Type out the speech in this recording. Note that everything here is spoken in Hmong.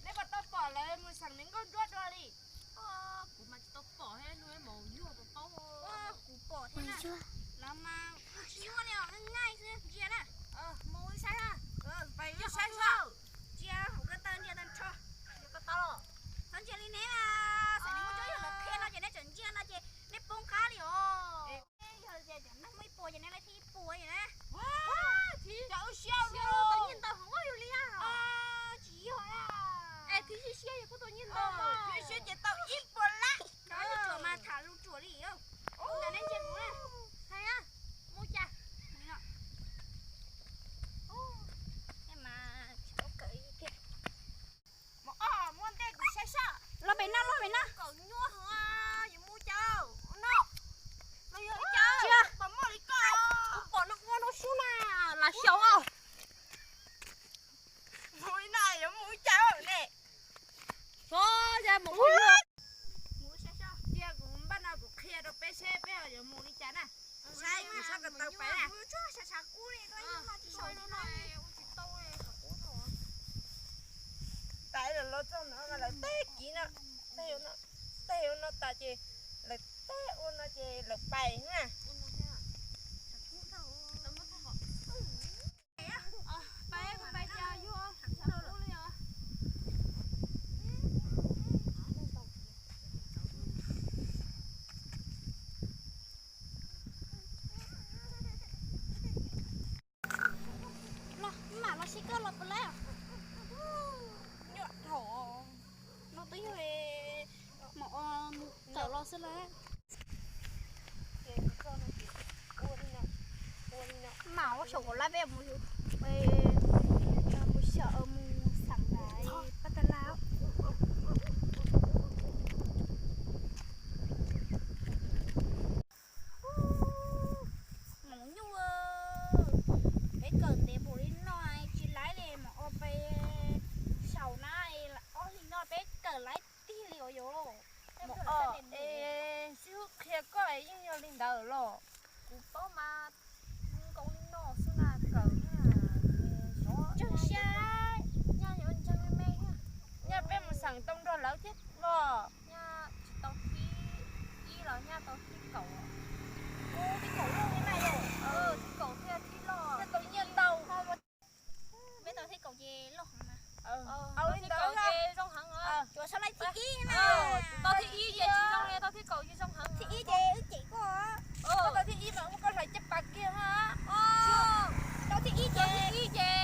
Neb puas tau pom lawv mus xeem niam nkauj ntsuab dua li? Kuv mas tsis tau pom thiab, nug maum nyuaj tau paub. Kuv pom thiab na. Lawv mas tsis nyuaj li os, nyaj xwb, ntsia na. Mus saib na. Pais saib saib. Ntsia hauv ko taw, ntsia tag nrho. Txhob ntsia li neb na, xeem niam nkauj ntsuab yog lawv qhia no ces neb tseem ntsia no ces neb poob qab li os. Yog tias cov neeg muaj ib puas ces neb laij thib ib puas li na. Cov ua siab ua tau nyiaj ntau heev ua yus li. Tsis yog na. Es thib siab siab yus kuj tau nyiaj ntau, thib siab ces tau ib puas lab. Cov lub ruam mas tham lus ruam li. Ntawm neb ntsia kuv na. Hais na, mus cas? Mas tsis tau kawm li thiab. Mos Ob, muab ntej kuv saib soj. Los pem no, los pem no. Kaum nyuaj heev, yuav mus cas no? Los yog cas pom muaj li koj? Kuv pom no ua no sub na, lam xyaum os. Mus li no yuav mus li cas ne? Xyov, mus ua cia kuv npaj no kuv qhia rau peb seb peb yuav mus li cas na. Saib kuv sab ko taw pais na. Pais los txog no mas lawv teb kiv no, teg no tas ces lawv teb ua no ces lawv pais na. Pais, pais cas yuav rau ub li os. Los mam los sib koj los puas lawm? Nyuaj dhau. No twb yog mam kawm los xwb lawm. Mam ua saum kaum lab peb mus, mus xyaum mus xeem pab tas laj. Maum nyuj, peb kawm ntev npaum li no tsis laib li, mam ua peb xyaum na, ob hlis no peb kawm laib tiag li os yom. Mam ua es sib hwb qhia koj es yeej yog li ntawd los. Kuv paub mas nkaus li no xwb na, kawm na. Ntseeg siab, nyaj yuav ntseeg me me. Nyaj peb mus xeem tau nrog lawv thiab los. Nyaj tsis tau thib ib los nyaj tau thib kaum. Ub, thib kaum loj li na yom. Thib kaum thiaj thib loj. Nyaj tau nyiaj ntau. Peb tau thib kaum ces loj heev na. Au li ntawd ces zoo heev os. Tsuas sau laij thib ib na. Tau thib ib ces tsis zoo li, tau thib kaum ces zoo heev. Thib ib ces wb cem koj. Koj tau thib ib mas muab koj hlais caj pas kiag na. Tau thib ib ces, thib ib ces